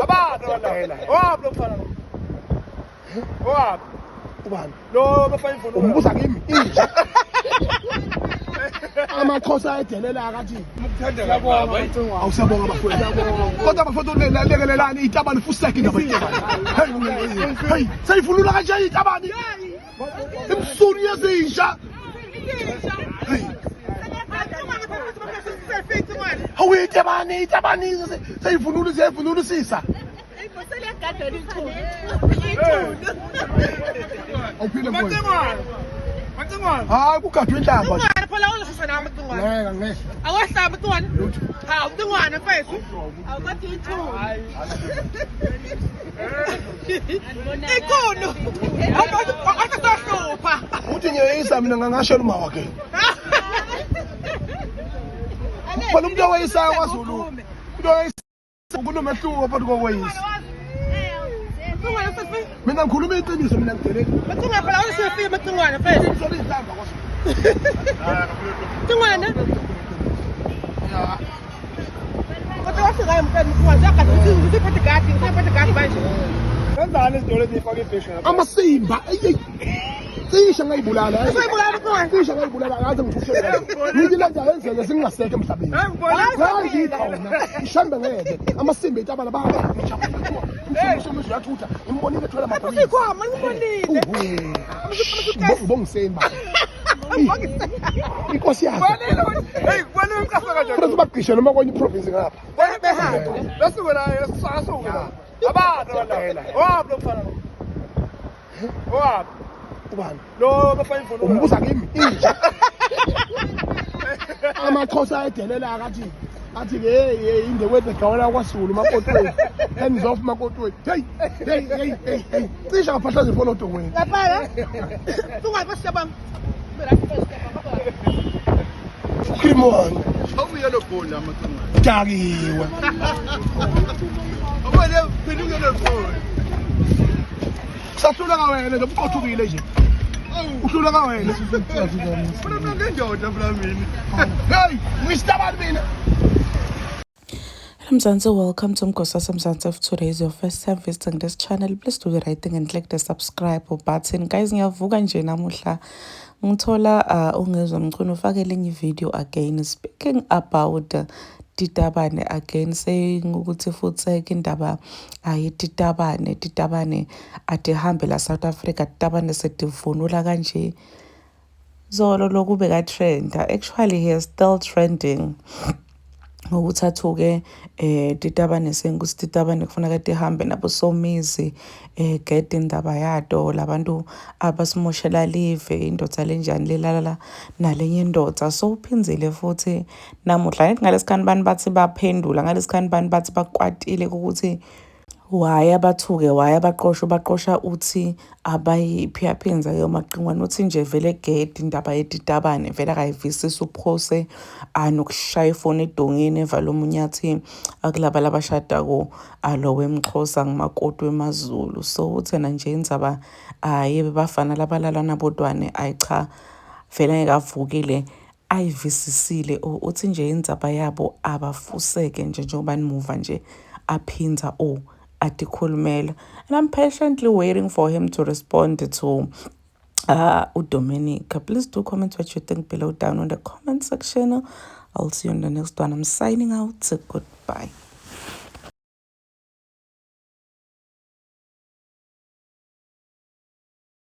Abantu la. Owaphi lo mfana lo? Owaphi? Ubani? Lo bafana imvunulo. Umbuza kimi inja. Amaxhosa ayedelela akathi Siyabonga. Awusiyabonga bafowethu. Kodwa bafowethu lekelelani itabani fuseke indaba itabani. Hey, hey, seyivunula kanje itabani. Imsunu yezinja. Hey. Hawu itabani, itabani seyivunula seyivunulisisa. Awuphile mfowethu. Macingwane. Macingwane. Hayi kugadwe inhlamba nje. Ngeke Ngeke ngeke. Awahlamba Macingwane. Hawu Macingwane mfethu. Awukathi ithulu. Ikulu. Awukathi Uthi ngiyeyisa mina ngangashela uma wakhe. Phela umuntu oweyisayo kwaZulu. Umuntu oweyisa kunomehluko phakathi kokweyisa. Macingwane mfethu. Mina ngikhuluma iqiniso mina ngideleli. Macingwane phela awusifike Macingwane mfethu. Iqiniso liyihlamba kwaZulu. Macingwane. Kodwa wafika emfethu Macingwane uyagada ukuthi usiphethe gadi, usiphethe gadi manje. Kenzani izinto lezi ifake ifisha lapha? Amasimba eyi cishe ngayibulala. Usayibulala Macingwane. Cishe ngayibulala ngaze ngithushele. Ngithi lento ayenzeke singasekho emhlabeni. Hayi ngikhona. Ishambe ngeke. Amasimba itabala baba. Umsumuzi uyathutha. Ngimbonile ethwele amabhokisi. Sikhwama ngibonile. Ngibongiseni baba. Inkosi yakhe. Hey, kubonile umqasa kanje. Futhi bagqishe noma kwenye iprovince ngapha. Behamba. Basuke la, asuke la. Abantu la. Owaphi lo mfana lo? Owaphi? Ubani? Lo bafana imvunulo. Umbuza kimi inja. Amaxhosa ayedelela akathi athi hey hey indewethu egawela kwaZulu makoti wethu. Hands off makoti wethu. Hey hey hey hey hey. Cishe ngaphahlaza ifoni odongweni. Lapha. Macingwane basiyabanga. Come on. Awuyelo goal la Macingwane. Dakiwe. Awele phela uyelo goal. Sahlula kawena nje uqothukile nje. Uhlula kawena. Funa mina ngendoda phela mina. Hey, ngistabani mina. Hello Mzansi, welcome to Mgosi Mzansi. If today is your first time visiting this channel, please do the right thing and click the subscribe button. Guys, ngiyavuka nje namuhla ngithola uNgizwe Mchunu ufake elinye video again speaking about Titabane again, saying ukuthi futhi indaba ayi Titabane, Titabane atihambe la South Africa, Titabane setivunula kanje. Zolo lokube ka-trenda. Actually, he is still trending ngokuthi athuke Titabane, sengukuthi Titabane kufuneka tihambe nabo Somizi gede indaba yato labantu abasimoshela live, indoda lenjani lelala nalenye indoda. So uphinzile futhi namuhla ngithi ngalesikhathi bani bathi baphendula, ngalesikhathi bani bathi bakwatile ukuthi why abathuke, why abaqosha baqosha uthi abayiphi. Yaphinza-ke uMaqingwane uthi nje vele gede indaba yeTitabane vele akayivisisi, uphose nokushaya ifoni edongeni evala omunye athi akulaba labashadako alo wemxhosa ngumakoti wemaZulu. So uthena nje indzaba yebe bafana labalala nabodwane, ayi cha vele ngeke avukile ayivisisile. Uthi nje indzaba yabo abafuseke nje njengoba nimuva nje aphinza atikhulumela. And I'm patiently waiting for him to respond to uDominica. Please do comment what you think below down in the comment section. I'll see you in the next one. I'm signing out. Goodbye.